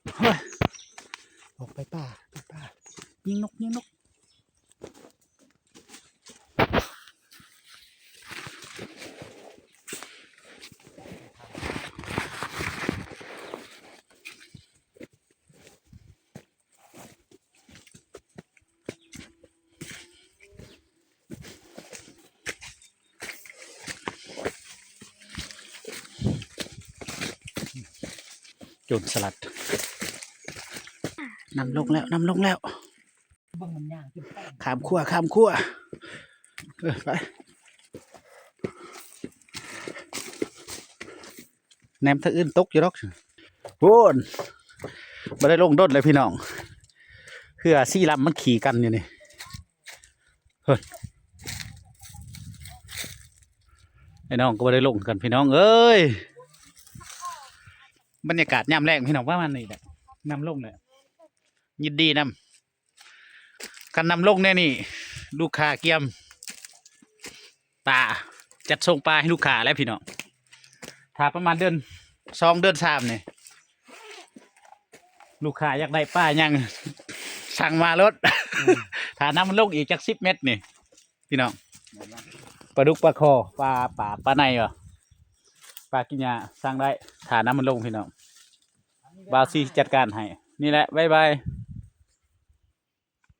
ເຮີ້ຍ ອອກໄປປ່າ ໄປປ່າ ຍິງນົກ ຍິງນົກ. ໂຈນສະຫຼັດ ນຳລົງແລ້ວ ນຳລົງແລ້ວ. ເບິ່ງມັນຍ່າງຂຶ້ນໄປ ຂ້າມຂົວ ຂ້າມຂົວ ເອີ ໄປ ແນມທາງອື່ນຕົກຢູ່ດອກ ໂອ້ນ ບໍ່ໄດ້ລົງດົນເລີຍພີ່ນ້ອງ ເຮືອສີ່ລຳມັນຂີ່ກັນຢູ່ນີ້ ເຮີ້ຍ ໄອ້ນ້ອງກໍບໍ່ໄດ້ລົງຄືກັນພີ່ນ້ອງເອີຍ ບັນຍາກາດຍາມແລງພີ່ນ້ອງ ປະມານນີ້ແຫຼະ ນຳລົງແຫຼະ ຍິນດີນຳ. ຄັນນຳລົງແນວນີ້ ລູກຄ້າກຽມປາ ຈັດສົ່ງປາໃຫ້ລູກຄ້າແລ້ວພີ່ນ້ອງ ຖ້າປະມານເດືອນສອງເດືອນສາມນີ້ ລູກຄ້າຢາກໄດ້ປາຫຍັງ ສັ່ງມາໂລດ ອືມ ຖ້ານຳມັນລົງອີກຈັກສິບແມັດນີ້ພີ່ນ້ອງ ປາດຸກ ປາຄໍ່ ປາ ປາ ປາໄນຫວະ ປາກິນຫຍ້າ ສັ່ງໄດ້ ຖ້ານຳມັນລົງພີ່ນ້ອງ ບ່າວສີຈັດການໃຫ້ ນີ້ແຫຼະ ບາຍບາຍ.